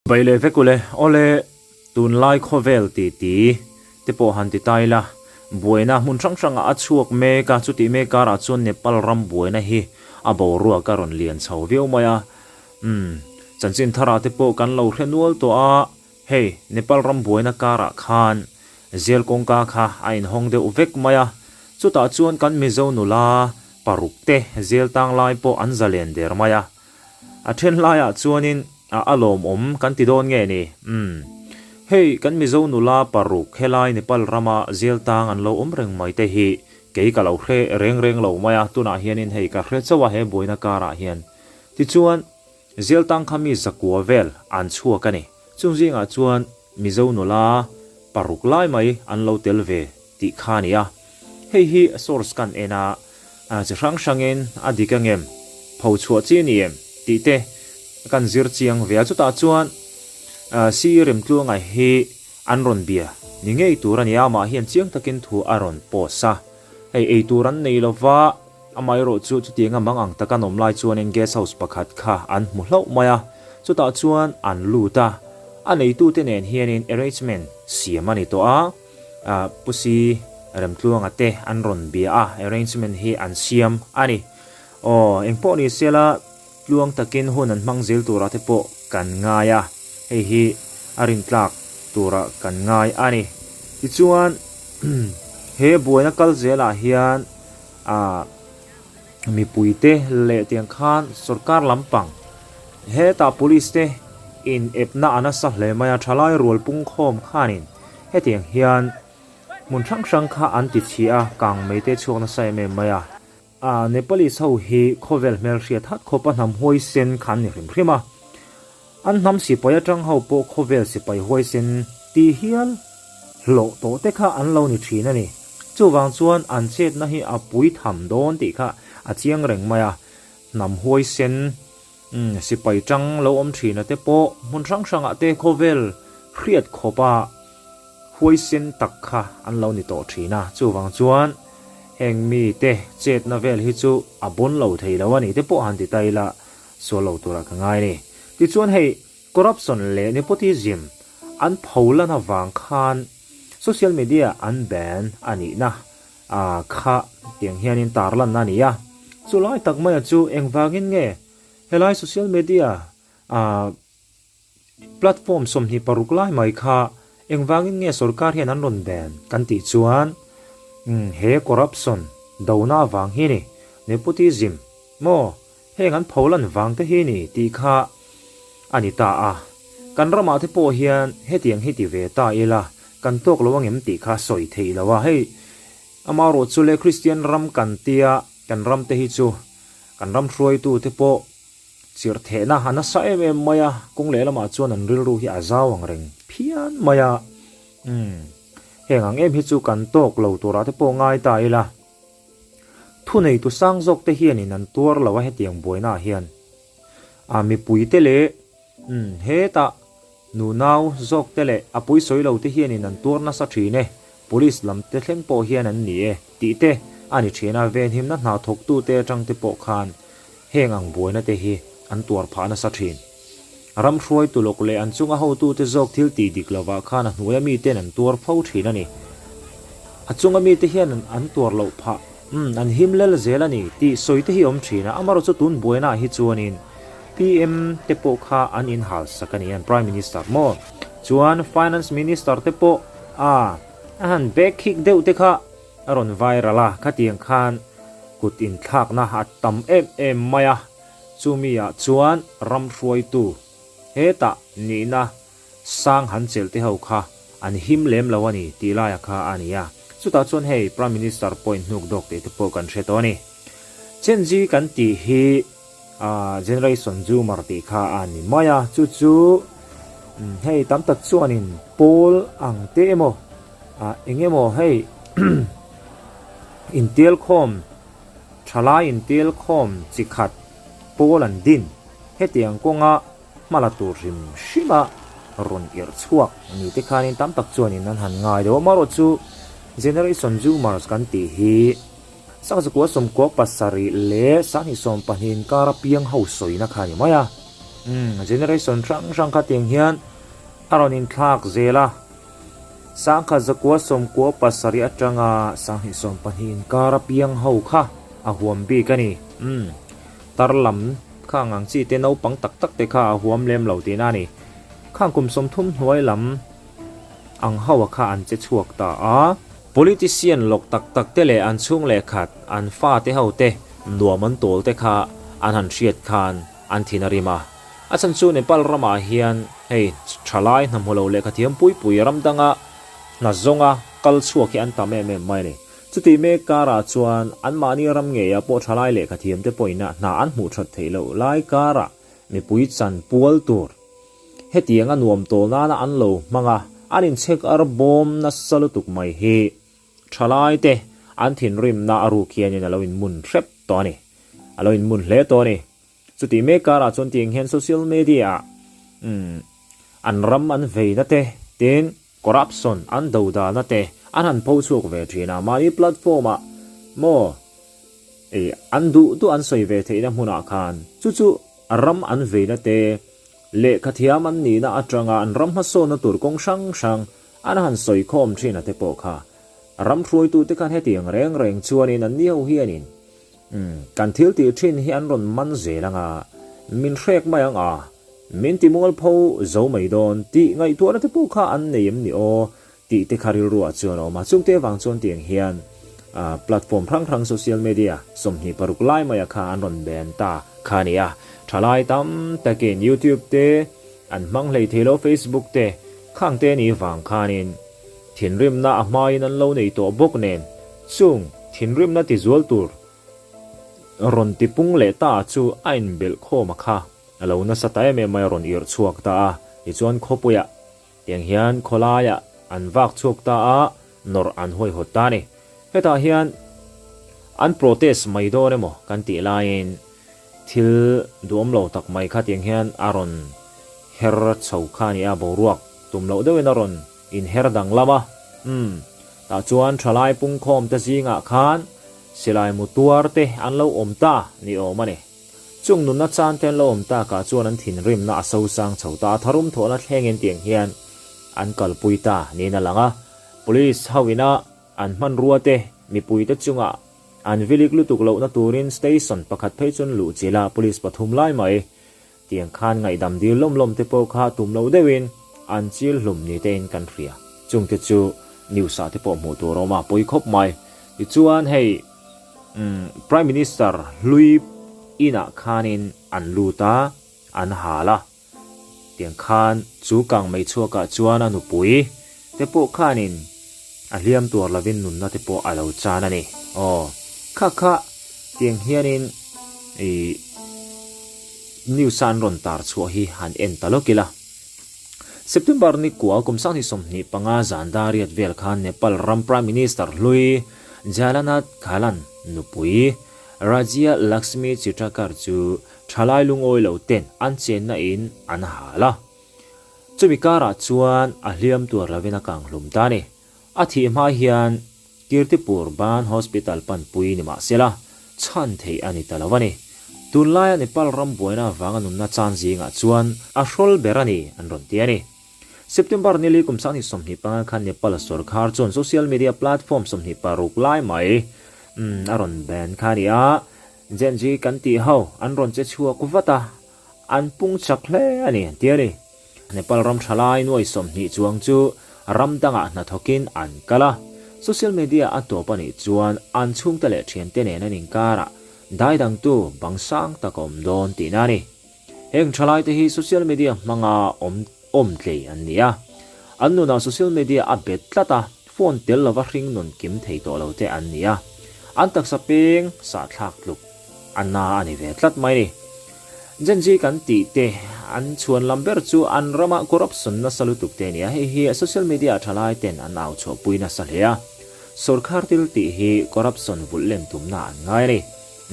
Pai leh vek ule, awle tunlai khawvel titi te pawh han ti ta ila, buaina hmun hrang hrangah a chhuak mek a, chutih mek karah chuan Nepal ram buaina hi a boruak a rawn lian chho viau mai a, umm chanchin tharah te pawh kan lo hre nual tawh a, hei Nepal ram buaina karah khan zel kawngka kha a inhawng deuh vek mai a, chutah chuan kan Mizo nula paruk te zel tang lai pawh an zalen der mai a. A then laiah chuanin a a lawmawm kan ti dawn nge ni? Umm. Hei kan Mizo nula paruk helai Nepal rama zel tang an lo awm reng mai te hi kei ka lo hre reng reng lo mai a, tunah hianin hei ka hre chauh a he buaina karah hian. Tichuan, zel tang kha mi zakua vel an chhuak a ni. Chung zingah chuan Mizo nula paruk lai mai an lo tel ve tih kha a ni a. Hei hi source kan en a, chi hrang hrangin a dik angem, pho chhuah chi a ni em tih te kan zir chiang ve a. Chutah chuan CE Remtluanga hi an rawn bia ni ngei tur a ni a, amah hian chiang takin thu a rawn post a. Hei ei tur an nei lova, amaherawh chu chutianga mang ang taka an awm lai chuanin guest house pakhat kha an hmu hlauh mai a, chutah chuan an lut a, a neitute nen hianin arrangement siam a ni tawh a. Pu Si Remtluanga te an rawn bia a, arrangement hi an siam a ni. Aw, engpawh ni sela tluang takin hun an hmang zel turah te pawh kan ngai a, hei hi a rintlak turah kan ngai a ni. Tichuan, he buaina kal zelah hian ah mipuite leh tiang khan sorkar lampang hetah police te in epna a nasa hle mai a, thalai rual pungkhawm khanin hetiang hian hmun hrang hrang kha an ti chhia a, kang mai te chhuak nasa em em mai a. A Nepalese ho hi khawvel hmelhriat hat khawpa hnam huaisen kha an ni hrim hrim a, an hnam sipai atang ho pawh khawvel sipai huaisen ti hial hlawh tawh te kha an lo ni thin a ni. Chuvang chuan an chetna hi a pui tham dawn tih kha a chiang reng mai a, hnam huaisen sipai tang lo awm thina te pawh hmun hrang hrangah te khawvel hriat khawpa huaisen tak kha an lo ni tawh thin a, chuvang chuan heng mite chetna vel hi chu a bawn lo thei lo a ni te pawh han ti ta ila sual lo turah ka ngai a ni. Tichuan hei corruption leh nepotism an pholan avang khan social media an ban a nihna kha tiang hianin tarlan a ni a, chulai tak maia chu engvangin nge helai social media Platform 26 lai mai kha engvangin nge sorkar hian an rawn ban kan tih chuan he corruption dona avang hi ni, nepotism maw heng an pholan vang te hi ni tih kha a ni ta a. Kan ramah te pawh hian hetiang hi ti ve ta ila kan tawk lo angem tih kha sawi theih lo a. Hei amaherawh chu le Kristian ram kan tia kan ram te hi chu kan ram hruaitu te pawh Chirh thehna a nasa em em mai a, kawng lehlamah chuan an rilru hi a zau ang reng phian mai a. Umm, heng ang em hi chu kan tawk lo turah te pawh ngai ta ila. Thuneitu sang zawk te hianin an tuar lo a hetiang buainaah hian. A mipuite leh umm hetah Nunau zawk te leh a pawisawi lo te hianin an tuar nasa thin e, Police lam te thleng pawh hian an ni e, tih te a ni thin a, venhimna hna thawktu te atang te pawh khan heng ang buaina te hi an tuar phah nasa thin. Ram hruaitu lawk leh an chunga hotu te zawk thil tih dik lovah khan a hnuaia miten an tuar fo thin a ni. A chunga mite hian an tuar loh phah, umm, an him lel zel a ni tih sawi te hi awm thin a, amaherawh chu tun buainaah hi chuanin PM te pawh kha an inhal sak a ni an Prime Minister maw? Chuan Finance Minister te pawh a a han back kick deuh te kha a rawn viral a, khatiang khan kut inthlakna a tam em em mai a, chumi ah chuan ram hruaitu hetah nihna sang han chelh te ho kha an him lem lo a ni tih laia kha a ni a, chutah chuan hei Prime Minister pawhin hnuk dawk tih te pawh kan hre tawh a ni. Gen Z kan tih hi Ah Generation Zoomer tih kha a ni mai a, chu chu hei tam tak chuanin pawl ang te emaw ah eng emaw hei intial khawm thalai intial khawm chi khat pawl an din hetiang kawnga hma la tur hrim hrim a rawn irh chhuak ni te khanin tam tak chuanin an han ngai deuh a, amaherawh chu Generation Zoomers kan tih hi. Sangzakua 97 leh 20 inkar a piang ho sawina kha a ni mai a. Umm generation hrang hrang kha tiang hian a rawn inthlak zel a, sangkhat zakua sawmkua pasarih atanga sanghnih sawmpahnih inkar a piang ho kha a huam bik a ni. Umm tar lam khang ang chi te naupang tak tak te kha a huam lem lo tihna a ni. Khang kum 30 hnuai lam ang ho a kha an che chhuak ta a. Politician lawk tak tak te leh an chhung leh khat an fate ho te nuam an tawl te kha an han hriat khan an thin a rim a. A chhan chu Nepal ramah hian hei thalai hna hmu lo lehkha thiam pui pui ram danga hna zawnga kal chhuak hi an tam em em mai a ni. Chutih mek karah chuan anmahni ram ngeiah pawh thalai lehkha thiam te pawhin hna an hmuh that theih loh lai karah mipui chan pual tur hetianga nuam tawl nana an lo hmang a, an inchhek ar bawm nasa lutuk mai hi thalai te an thinrimna a ruk hianin a lo inmun hrep tawh a ni. A lo inmun hle tawh a ni. Chutih mek karah chuan tiang hian social media ah an ram an veina te, tin corruption an do dahna te an han pho chhuak ve thin a, mahni platform ah maw an duh duh an sawi ve theihna hmunah khan chu chu ram an veina te, lehkha thiam an nihna atanga an ram hmasawnna tur kawng hrang hrang an han sawi khawm thin a te pawh kha ram hruaitute khan hetiang reng reng chuanin an ni ho hianin Umm, kan thil tih thin hi an rawn man zel anga, min hrek mai ang a, min ti mualpho zo mai dawn tih ngaihtuahna te pawh kha an nei em ni aw tih te kha rilruah chuan a awm a, chungte avang chuan tiang hian platform hrang hrang social media 26 lai maia kha an rawn ben ta kha a ni a, thalai tam takin youtube te an hmang hlei thei lo facebook te khang te ni vang khanin Thinrimna a hmain an lo nei tawh bawk nen, chung thinrimna tizual tur rawn tipung leh ta chu a inbelh khawm a kha. A lo nasa ta em em mai a rawn irh chhuak ta a, tichuan khawpuiah tiang hian khawlaiah an vak chhuak ta a, nawrh an huaihawt ta a ni. Hetah hian an protest mai dawn emaw kan tih laiin thil duhawm lo tak mai kha tiang hian a rawn her chho kha a ni a, boruak tum loh deuhin a rawn inher danglam a, umm, tah chuan thalai pungkhawm te zingah khan silai mu tuar te an lo awm ta ni awm a ni. Chung nunna chan te an lo awm takah chuan an thinrimna a sosang chho ta a, tharum thawhna thlengin tiang hian an kalpui ta niin a lang a, Police ho ina an hmanrua te mipui te chungah an vilik lutuk lohna turin station pakhat phei chuan luhchilh a, Police pathum lai mai Tiang khan ngaihdam dil lawm lawm te pawh kha tum lo deuhin an chil hlum ni tein kan hria. Chung te chu news ah te pawh hmuh tur a awm a, pawi khawp mai. Tichuan hei umm Prime Minister hlui inah khanin an lut a, an hal a. Tiang khan chu kang mei chhuakah chuan a nupui te pawh khanin a hliam tuar lovin nunna te pawh a lo chan a ni. Aw, kha kha tiang hianin ih news a an rawn tar chhuah hi han en ta lawk ila. September ni kua kum 2025 zan dariat vel khan Nepal ram Prime Minister hlui Jalanath Khalan nupui Rajya Laxmi Chitrakar chu thalai lungawi lo ten an chenna in an hal a. Chumi karah chuan a hliam tuar lovin a kang hlum ta a ni. A thih hma hian Kirtipur Ban Hospital panpui ni mah sela, chhan theih a ni ta lo a ni. Tunlaia Nepal ram buaina avanga nunna chan zingah chuan a hrawl ber a ni an rawn ti a ni. September nili kum 2025 khan Nepal sorkar chuan social media platform 26 lai mai a rawn ban kha a ni a, Gen Z kan tih ho an rawn che chhuak vat a, An pung chak hle a ni, ti a ni. Nepal ram thalai nuai 20 chuang chu ram dangah hnathawkin an kal a. Social media a tawp a nih chuan an chhungte leh thiante nen an inkarah daidangtu bang sang tak a awm dawn tihna a ni. Heng thalaite hi social media hmanga awm awm tlei an ni a. An nunah social media a bet tlat a, phone tel lova hring nun kim thei tawh lo te an ni a. An taksa peng sahthlak tluk. A na a ni ve tlat mai ni. Gen Z kan tih te an chhuan lam ber chu an rama corruption nasa lutuk te a ni a, hei hi social media ah thalai ten an au chhuahpui nasa hle a. Sorkar thil tih hi corruption vulh len tumna an ngai a ni.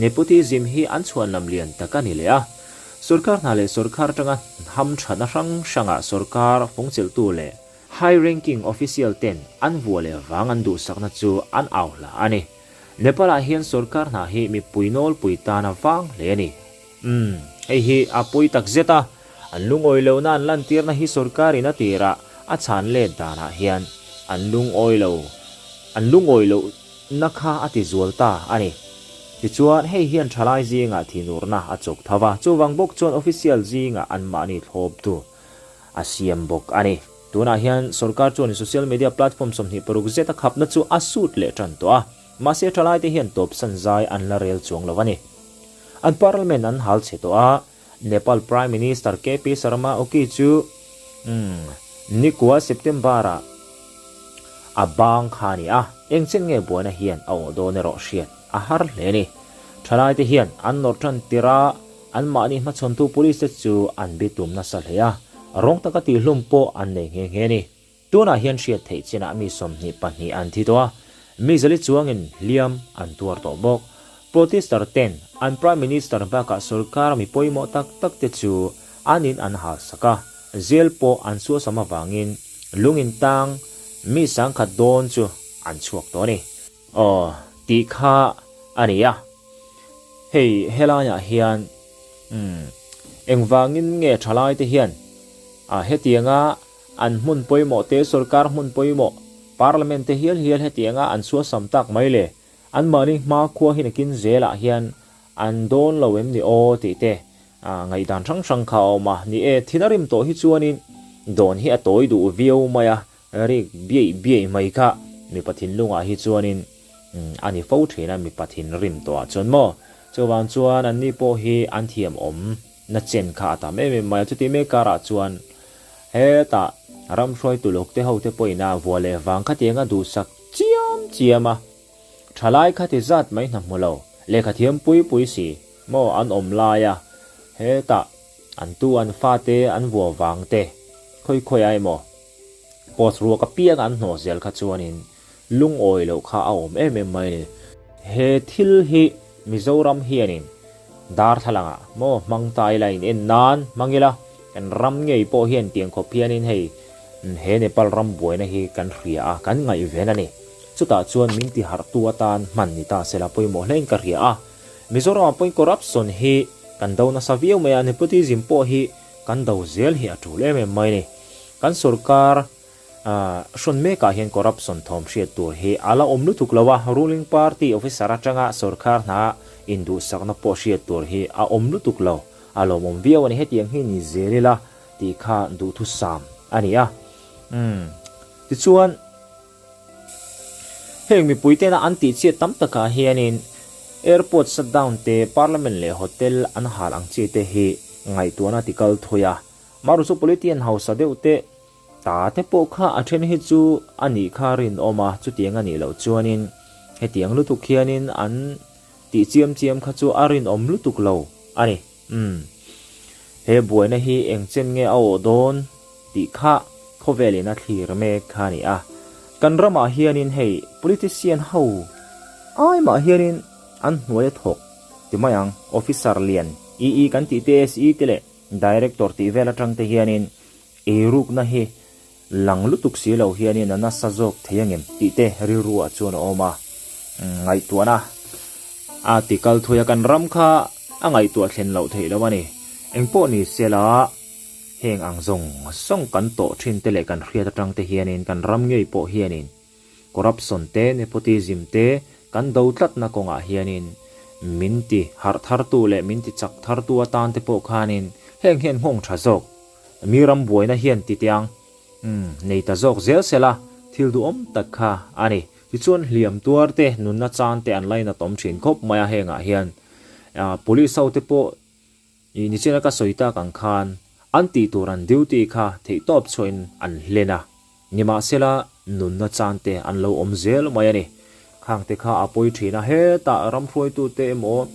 Nepotism hi an chhuan lam lian tak a ni leh a. Sorkar hna leh sorkar atanga hamthatna hrang hrangah sorkar fungchilhtu leh high ranking official ten an vuah leh vang an duhsakna chu an au hla a ni. Nepal-ah hian sorkar hna hi mipui nawlpui tan a vang hle a ni. Umm, hei hi a pawi tak zet a. An lungawi lohna an lantirna hi sorkarin a tirah a chhan let danah hian an lungawi lo, an lungawi lohna kha a ti zual ta a ni. Tichuan, hei hian thalai zingah thinurna a chawk tho va, chuvang bawk chuan official zingah anmahni thlawptu a siam bawk a ni. Tunah hian sorkar chuan social media platform 26 zet a khapna chu a sut leh tan tawh a, mahse thalaite hian tawpsan zai an la rel chuang lo a ni. An parliament an hal chhe tawh a, Nepal Prime Minister KP Sharma Oki chu nikua September-ah a bang kha a ni a, engchen nge buaina hian a awh dawn erawh hriat a har hle a ni. Thalaite hian an nawrh tan tirh a, anmahni hmachhawntu police te chu an bitum nasa hle a, rawng taka tihhlum pawh an nei nghe nghe a ni. Tunah hian hriat theih chinah mi 22 an thi tawh a, mi zali chuangin hliam an tuar tawh bawk. Protester ten an Prime Minister bakah sorkar mi pawimawh tak tak te chu an in an hal sak a, jail pawh an suasam avangin lungin tang mi 10,000 dawn chu an chhuak tawh a ni. Aw tih kha a ni a, hei helaiah hian umm engvangin nge thalaite hian ah hetianga An hmun pawimawh te, sorkar hmun pawimawh, parliament te hial hial hetianga an suasam tak mai le, anmahni hmakhua hi nakin zelah hian an dawn lo em ni aw tih te ngaihdan hrang hrang kha a awm a. Ni e, thin a rim tawh hi chuanin dawn hi a tawi duh viau mai a, rik biaih biaih mai kha mipa thinlungah hi chuanin a ni fo thin a, mipa thinrim tawhah chuan maw. Chuvang chuan anni pawh hi an thiamawm. Na chen kha a tam em em mai a, chuti mek karah chuan hetah ram hruaitu lawk te ho te pawhin a vua leh vang khatiang a duhsak chiam chiam a, thalai khati zat mai hna hmu lo, lehkha thiam pui pui si maw an awm lai a, hetah an tu an fate an vua vang te khawi khawi a emaw post ruak apiang an hnawh zel kha chuanin Lungawi loh kha a awm em em mai a ni. He thil hi Mizoram hianin darthlalangah maw hmang ta ila in en nan hmang ila kan ram ngei pawh hian tiang khawp hianin hei he Nepal ram buaina hi kan hria a, kan ngaihven a ni. Chutah chuan min tiharhtu atan hman ni ta sela pawimawh hlein ka hria a. Mizoramah pawhin corruption hi kan do nasa viau mai a, nepotism pawh hi kan do zel hi a tul em em mai a ni. Kan sorkar Hrawn mekah hian corruption thawm hriat tur hi a la awm lutuk lo a, ruling party officer atanga sorkar hna induhsakna pawh hriat tur hi a awm lutuk lo. A lawmawm viau a ni, hetiang hi ni zel ila tih kha duhthusam a ni a. Umm. Tichuan, heng mipui tena an tihchhiat tam takah hianin airport shutdown te, parliament leh hotel an hal ang chi te hi ngaihtuahna tikal thui a. Maruchu politian hausa deuh te Ta te pawh kha a then hi chu a nih kha rinawm a, chutiang a nih loh chuanin hetiang lutuk hianin an tih chiam chiam kha chu a rinawm lutuk lo a ni. Umm. He buaina hi eng chen nge a awh dawn tih kha khawvelin a thlir mek kha a ni a. Kan ramah hianin hei politician ho ai mah hianin an hnuai a thawk ti mai ang, officer lian EE kan tih te SE te leh director tih vel atang te hianin Eirukna hi lang lutuk si lo hianin a nasa zawk thei angem tih te rilru ah chuan a awm a, ngaihtuahna a ti kal thui a, kan ram kha a ngaihtuah thlen loh theih lo a ni. Engpawh ni sela heng ang zawng zawng kan tawh thin te leh kan hriat atang te hianin kan ram ngei pawh hianin corruption te nepotism te kan do tlatna kawngah hianin min ti harh thartu leh min ti chak thartu atan te pawh khanin heng hian nghawng tha zawk Mi ram buaina hian ti tiang, umm, nei ta zawk zel sela, thil duhawm tak kha a ni. Tichuan hliam tuar te, nunna chan te an lainat awm thin khawp mai a hengah hian. Police ho te pawh ih nichina ka sawi tak ang khan an tih tur an duty kha theihtawp chhuahin an hlen a. Nimahsela nunna chan te an lo awm zel mai a ni. Khang te kha a pawi thin a, hetah ram hruaitute emaw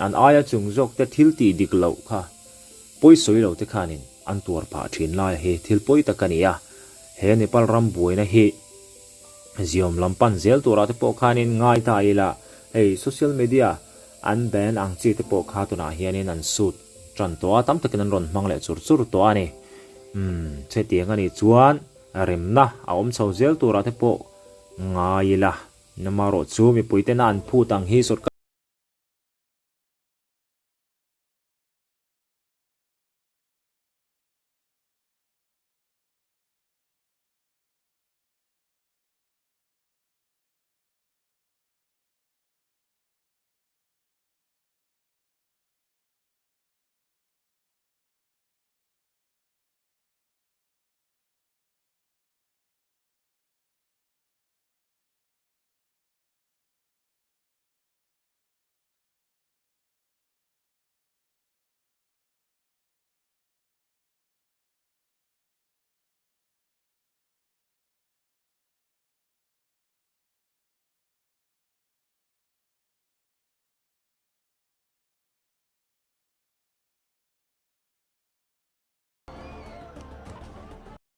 an aia chung zawk te thil tih dik loh kha pawi sawi lo te khanin an tuar phah thin lai hi thil pawi tak a ni a. He Nepal ram buaina hi ziawm lam pan zel turah te pawh khanin ngai ta ila, hei social media an ban ang chi te pawh kha tunah hianin an sut tan tawh a, tam takin an rawn hmang leh chur chur tawh a ni. Umm, chutiang a nih chuan remna a awm chho zel turah te pawh ngai ila. Namarawh chu mipui tena an phut ang hi sorkar.